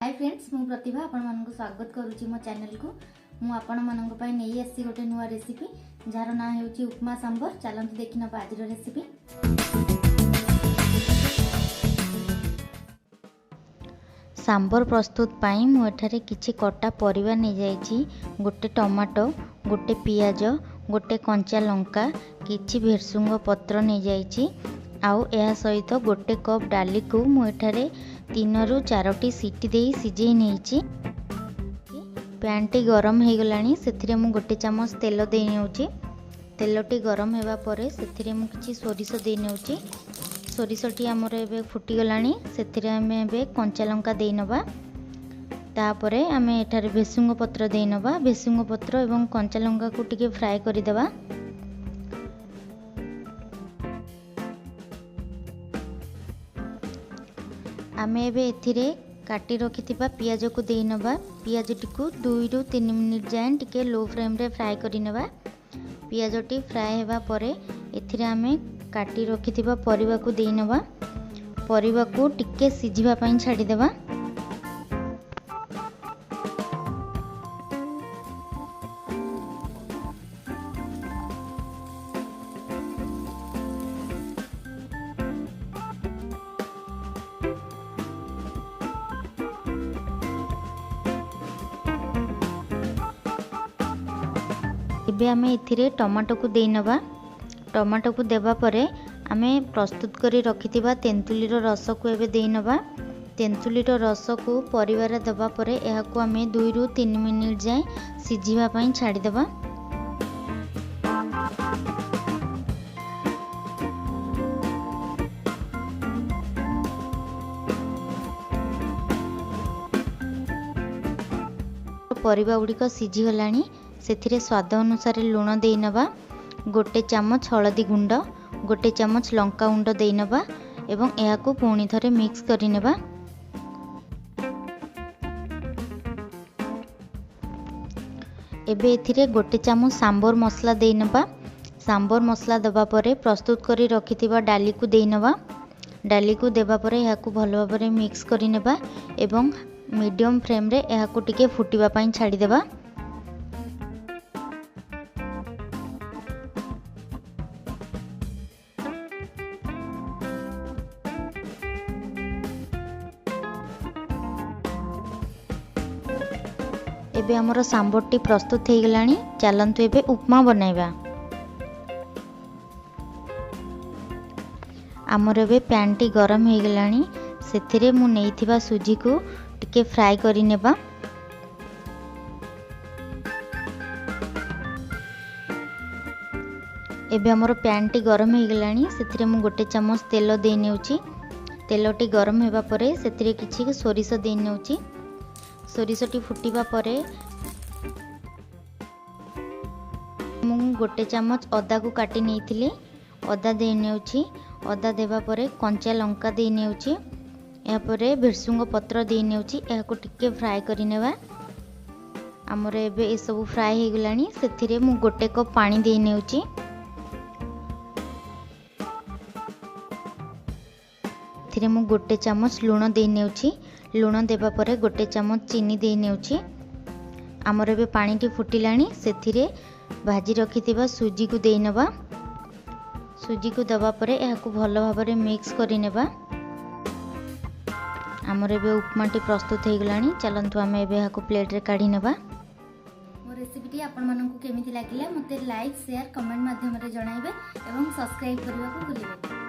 High friends, ମୁଁ ପ୍ରତିଭା ଆପଣମାନଙ୍କୁ ସ୍ୱାଗତ କରୁଛି ମୋ ଚ୍ୟାନେଲକୁ। ମୁଁ ଆପଣମାନଙ୍କ ପାଇଁ ନେଇ ଆସିଛି ଗୋଟେ ନୂଆ ରେସିପି, ଯାହାର ନାଁ ହେଉଛି ଉପମା ସାମ୍ବର। ଚାଲନ୍ତୁ ଦେଖିନେବା ଆଜିର ରେସିପି। ସାମ୍ବର ପ୍ରସ୍ତୁତ ପାଇଁ ମୁଁ ଏଠାରେ କିଛି କଟା ପରିବା ନେଇଯାଇଛି। ଗୋଟେ ଟମାଟୋ, ଗୋଟେ ପିଆଜ, ଗୋଟେ କଞ୍ଚା ଲଙ୍କା, କିଛି ଭେରସୁଙ୍ଗ ପତ୍ର ନେଇଯାଇଛି। ଆଉ ଏହା ସହିତ ଗୋଟେ କପ୍ ଡାଲିକୁ ମୁଁ ଏଠାରେ 3ରୁ 4ଟି ସିଟି ଦେଇ ସିଝେଇ ନେଇଛି। ପ୍ୟାନ୍ଟି ଗରମ ହେଇଗଲାଣି, ସେଥିରେ ମୁଁ ଗୋଟେ ଚାମଚ ତେଲ ଦେଇ ନେଉଛି। ତେଲଟି ଗରମ ହେବା ପରେ ସେଥିରେ ମୁଁ କିଛି ସୋରିଷ ଦେଇ ନେଉଛି। ସୋରିଷଟି ଆମର ଏବେ ଫୁଟିଗଲାଣି, ସେଥିରେ ଆମେ ଏବେ କଞ୍ଚା ଲଙ୍କା ଦେଇନେବା। ତାପରେ ଆମେ ଏଠାରେ ଭେସୁଙ୍ଗ ପତ୍ର ଦେଇନେବା। ଭେସୁଙ୍ଗ ପତ୍ର ଏବଂ କଞ୍ଚା ଲଙ୍କାକୁ ଟିକେ ଫ୍ରାଏ କରିଦେବା। ଆମେ ଏବେ ଏଥିରେ କାଟି ରଖିଥିବା ପିଆଜକୁ ଦେଇନେବା। ପିଆଜଟିକୁ 2ରୁ 3 ମିନିଟ୍ ଯାଏଁ ଟିକେ ଲୋ ଫ୍ଲେମ୍ରେ ଫ୍ରାଏ କରିନେବା। ପିଆଜଟି ଫ୍ରାଏ ହେବା ପରେ ଏଥିରେ ଆମେ କାଟି ରଖିଥିବା ପରିବାକୁ ଦେଇନେବା। ପରିବାକୁ ଟିକେ ସିଝିବା ପାଇଁ ଛାଡ଼ିଦେବା। ଏବେ ଆମେ ଏଥିରେ ଟମାଟୋକୁ ଦେଇନେବା। ଟମାଟୋକୁ ଦେବା ପରେ ଆମେ ପ୍ରସ୍ତୁତ କରି ରଖିଥିବା ତେନ୍ତୁଳିର ରସକୁ ଏବେ ଦେଇନେବା। ତେନ୍ତୁଳିର ରସକୁ ପରିବାରେ ଦେବା ପରେ ଏହାକୁ ଆମେ 2ରୁ 3 ମିନିଟ୍ ଯାଏଁ ସିଝିବା ପାଇଁ ଛାଡ଼ିଦେବା। ପରିବା ଗୁଡ଼ିକ ସିଝିଗଲାଣି, ସେଥିରେ ସ୍ୱାଦ ଅନୁସାରେ ଲୁଣ ଦେଇନେବା। ଗୋଟେ ଚାମଚ ହଳଦୀ ଗୁଣ୍ଡ, ଗୋଟେ ଚାମଚ ଲଙ୍କା ଗୁଣ୍ଡ ଦେଇନେବା ଏବଂ ଏହାକୁ ପୁଣି ଥରେ ମିକ୍ସ କରିନେବା। ଏବେ ଏଥିରେ ଗୋଟେ ଚାମଚ ସାମ୍ବର ମସଲା ଦେଇନେବା। ସାମ୍ବର ମସଲା ଦେବା ପରେ ପ୍ରସ୍ତୁତ କରି ରଖିଥିବା ଡାଲିକୁ ଦେଇନେବା। ଡାଲିକୁ ଦେବା ପରେ ଏହାକୁ ଭଲ ଭାବରେ ମିକ୍ସ କରିନେବା ଏବଂ ମିଡ଼ିୟମ୍ ଫ୍ଲେମ୍ରେ ଏହାକୁ ଟିକେ ଫୁଟିବା ପାଇଁ ଛାଡ଼ିଦେବା। ଏବେ ଆମର ସାମ୍ବରଟି ପ୍ରସ୍ତୁତ ହେଇଗଲାଣି। ଚାଲନ୍ତୁ ଏବେ ଉପମା ବନାଇବା। ଆମର ଏବେ ପ୍ୟାନ୍ଟି ଗରମ ହେଇଗଲାଣି, ସେଥିରେ ମୁଁ ନେଇଥିବା ସୁଜିକୁ ଟିକେ ଫ୍ରାଏ କରିନେବା। ଏବେ ଆମର ପ୍ୟାନ୍ଟି ଗରମ ହେଇଗଲାଣି, ସେଥିରେ ମୁଁ ଗୋଟେ ଚାମଚ ତେଲ ଦେଇ ନେଉଛି। ତେଲଟି ଗରମ ହେବା ପରେ ସେଥିରେ କିଛି ସୋରିଷ ଦେଇ ନେଉଛି। ସୋରିଷଟି ଫୁଟିବା ପରେ ମୁଁ ଗୋଟେ ଚାମଚ ଅଦାକୁ କାଟି ନେଇଥିଲି, ଅଦା ଦେଇ ନେଉଛି। ଅଦା ଦେବା ପରେ କଞ୍ଚା ଲଙ୍କା ଦେଇ ନେଉଛି। ଏହାପରେ ଭେରସୁଙ୍ଗ ପତ୍ର ଦେଇ ନେଉଛି। ଏହାକୁ ଟିକେ ଫ୍ରାଏ କରିନେବା। ଆମର ଏବେ ଏସବୁ ଫ୍ରାଏ ହେଇଗଲାଣି, ସେଥିରେ ମୁଁ ଗୋଟେ କପ୍ ପାଣି ଦେଇ ନେଉଛି। ଏଥିରେ ମୁଁ ଗୋଟେ ଚାମଚ ଲୁଣ ଦେଇ ନେଉଛି। ଲୁଣ ଦେବା ପରେ ଗୋଟେ ଚାମଚ ଚିନି ଦେଇ ନେଉଛି। ଆମର ଏବେ ପାଣିଟି ଫୁଟିଲାଣି, ସେଥିରେ ଭାଜି ରଖିଥିବା ସୁଜିକୁ ଦେଇନେବା। ସୁଜିକୁ ଦେବା ପରେ ଏହାକୁ ଭଲ ଭାବରେ ମିକ୍ସ କରିନେବା। ଆମର ଏବେ ଉପମାଟି ପ୍ରସ୍ତୁତ ହେଇଗଲାଣି। ଚାଲନ୍ତୁ ଆମେ ଏବେ ଏହାକୁ ପ୍ଲେଟ୍ରେ କାଢ଼ି ନେବା। ମୋ ରେସିପିଟି ଆପଣମାନଙ୍କୁ କେମିତି ଲାଗିଲା ମୋତେ ଲାଇକ୍, ସେୟାର, କମେଣ୍ଟ ମାଧ୍ୟମରେ ଜଣାଇବେ ଏବଂ ସବସ୍କ୍ରାଇବ୍ କରିବାକୁ ଭୁଲିବେନି।